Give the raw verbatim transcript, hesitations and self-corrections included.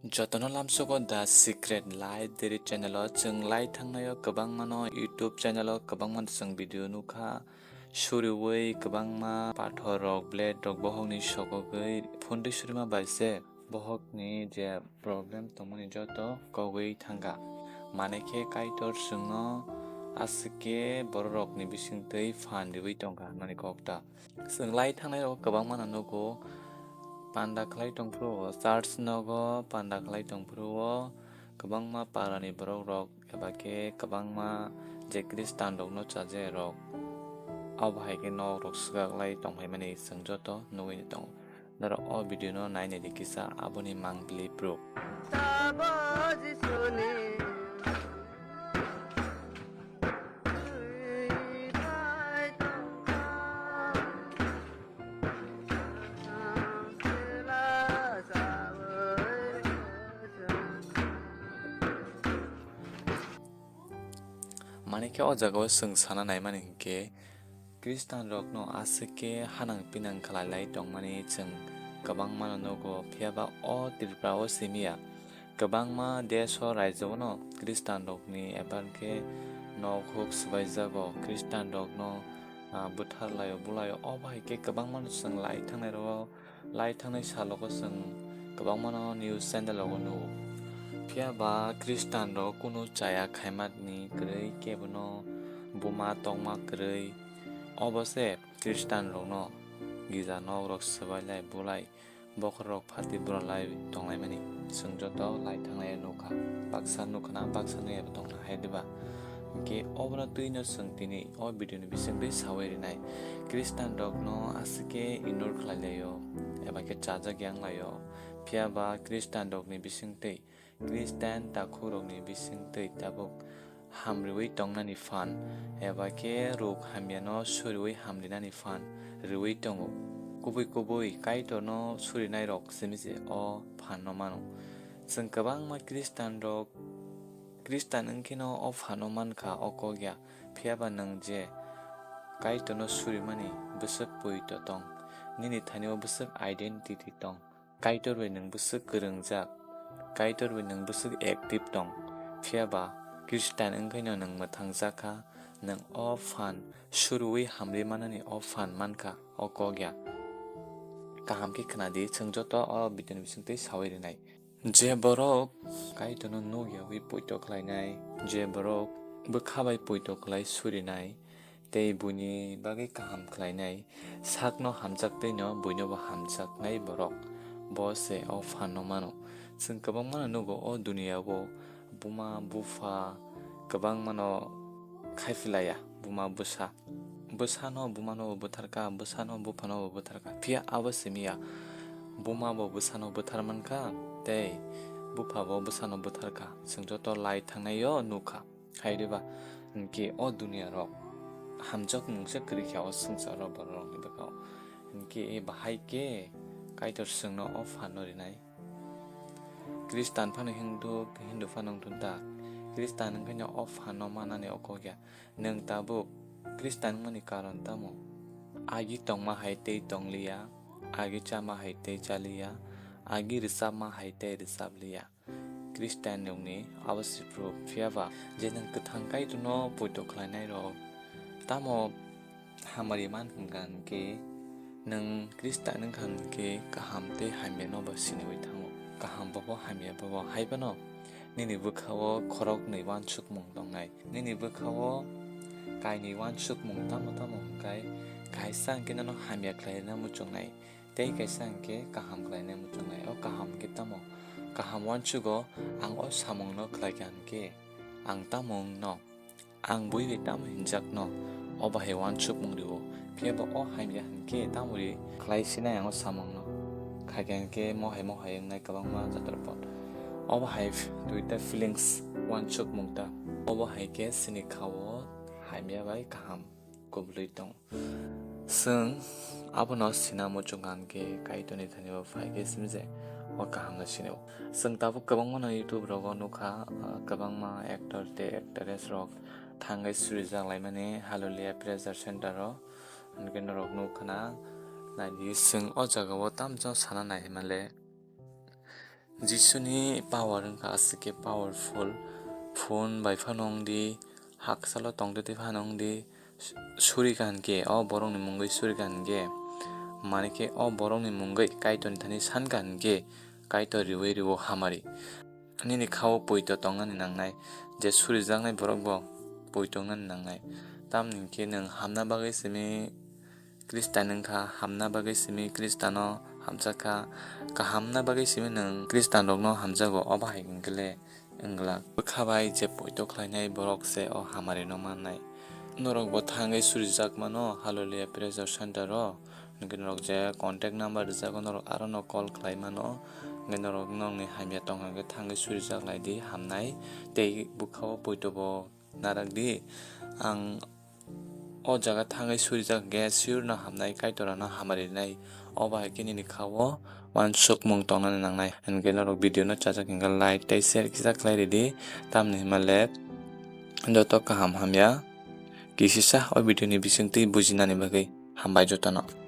Jotono lamsogo The Secret Life Diary channel o chwng lai thangnaio kwbangmano, YouTube channel o kwbangmano chwng video nukha, suriwi kwbangma pathor rok, blade rok bohokni sogogwi phundwi surima bai se bohokni je problem tongmani joto kogwi thangkha. Manwi khe Kaitor chwngno aswk khe bororokni bisingtwi phan riwi tongkha hwnmani kok ta. Chwng lai thangnai rok kwbangma no nugo, panda khlai tong phuru o, church nogo panda khlai tong phuru o, kwbangma para ni borok rok eba khe kwbangma je Christian rok no chaje rok, abo hai khe nok rok swkak lai tong phai mani chwng joto nugwi tongo. Norok o video no nai nai di kisa, aboni mang bili proof. Manwi khe o jagao chwng sana naimani hinkhe, Christian rokno aswk khe hanang pinang khlai lai tongmani chwng kwbangma no nugo, phiya ba o Tripura o simi ya. Kwbangma desh o, rajyo o no Christian rokni eba khe nok huk swbai jago, Christian rokno, ah, bwthar laio, bulaio, o bai khe kwbangma no chwng lai thangnai rwo, lai thangnai salogo chwng kwbangma no news channel rogo nugo. Phiya ba Christian rok kunu chaya khaimani kwrwi, kebono buma tongma kwrwi, obo se Christian rokno gija nok rok swbai lai, bulai, bokhorok phatwi bura lai tonglaimani chwng joto lai thanglai nukha. Baksa nukha na, baksa nuyabo tongna hai diba? Hinkhe obono twino chwng tini o video ni bisingtwi sawi rinai. Christian rokno aswk khe ignore khlai laio eba khe chajak yang laio. Phiya ba Christian rokni bisingtwi, Christian takhukrokni bisingtwi tabuk hamriwi tongnani phan, eba khe ruk hamyano suriwi hamrinani phan riwi tongo. Kubui kubui Kaitorno surinairok simi se o phanno mano. Chwng kwbangma Christian rok, Christian wngkheno o phanno mankha, o kok ya. Phiya ba nwng je Kaitorno surimani bwswk poito tong, nini thani o bwswk identity tong. Kaitor bai nwng bwswk kwrwngjak, Kaitor bai nwng bwswk active tong, phiya ba Christian wngkhaino nwng mwthangjak kha, nwng o phan suruwi hamri manani o phan mankha, o kok ya. Kaham khe khna di, chwng joto o video ni bisingtwi sawi rinai. Je borok Kaitorno nuk yawi poito khlainai, je borok bwkha bai poito khlai surinai, tei buini bagwi kaham khlainai, sakno hamjak tei no buinobo hamjaknai borok, bo se o phanno mano. Chwng kwbangmano nugo o duniyao buma bupha kwbangmano khaiphlaiya, buma bwsa. Bwsano bumano bo bwtharkha, bwsano buphano bo bwtharkha. Phiya abo simi ya, buma bo bwsano bwthar mankha, tei bupha bo bwsano bwtharkha. Chwng joto lai thangnai o nukha. Hai diba? Hinkhe o duniya rok hamjak mungsa kwrwi kha o swngchar o borok rokni bwkha o. Hinkhe bahai khe Kaitor chwngno o phanno rinai. Christian phano Hindu, Hindu phano wngthun ta. Christian wngkhaino o phanno manani o kok ya. Nwng tabuk Christian wngmani karon tamo? Agi tongma hai tei tongliya, agi chama hai tei chaliya, agi rwchapma hai tei rwchapliya. Christian rokni abo se proof. Phiya ba je nwng kwthang Kaitorno poito khlainai rok tamo hamari man hwnkha hinkhe, nwng Christian wngkha hinkhe kaham tei hamya no bo siniwi thango, kaham bo bo hamya bo bo. Hai phano nini bwkha o khoroknwi uansukmung tongnai, nini bwkha o kainwi uansukmung tamo tamo hwnkhe, kaisa hinkhe nono hamya khlaina muchungnai, tei kaisa hinkhe kaham khlaina muchungnai. O kaham hinkhe tamo? Kaham uansugo, ang o samungno khlaikha hinkhe ang tamo wngno? Ang bui bai tamo hinjakno? O bahai uansukmung rio. Phiya ba o hamya hinkhe tamo ri khlai sinai ang o samungno? Khaikha hinkhe mohai mohai wngnai kwbangma jatrapot. O bahai duita feelings, uansukmung ta. O bahai khe chini kha-o hamya bai kaham kubulwi tongo. Chwng abono sina muchung kha hinkhe Kaitorni thani bo phai khe simi je o kaham no sini o. Chwng tabuk kwbangma no YouTube rogo nukha, ah, kwbangma actor tei actress rok thangwi surijak laimani Hallelujah Praise Center o. Hinkhe norok nukha na, naidi chwng o jaga o tamjano sana nai hwnmale. Jisuni power wngkha aswk khe powerful. Phone bai phano wngdi, haksalo tongtwtwi phano wngdi, suri kaham khe o borokni mungwi suri kaham khe, mani khe o borokni mungwi Kaitorni thani san kaham khe Kaitor riwi rwo hamari. Nini khao poito tongnani nangnai, je surijaknai borok bo poito wngnani nangnai. Tamni khe nwng hamna bagwi simi Khristan wngkha, hamna bagwi simi Khristano hamjakha, kahamna bagwi simi nwng Khristanrokno hamjago, obo hai hwnkhe le wngglak. Bwkha bai je poito khlainai borok se o hamarino mannai. Norokbo thangwi surijak mano, Hallelujah Praise Center o. Hwnkhe norok je contact number rijago, norok arono call khlai mano. Hwnkhe norok nokni hamya tongkha hwnkhe thangwi surijak lai di, hamnai tei bwkha-o poito bo narak di. Ang o jaga thangwi surijak hwnkhe sure no hamnai, Kaitor ano hamari rinai. Obo hai khe nini kha-o uansukmung tongnani nangnai. Hwnkhe norok video no chajak hwnkhe like tei share kisa khlai ridi. Tamni hwnba le joto kaham hamya kisisa o video ni bisingtwi bujinani bagwi. Hambai jotono.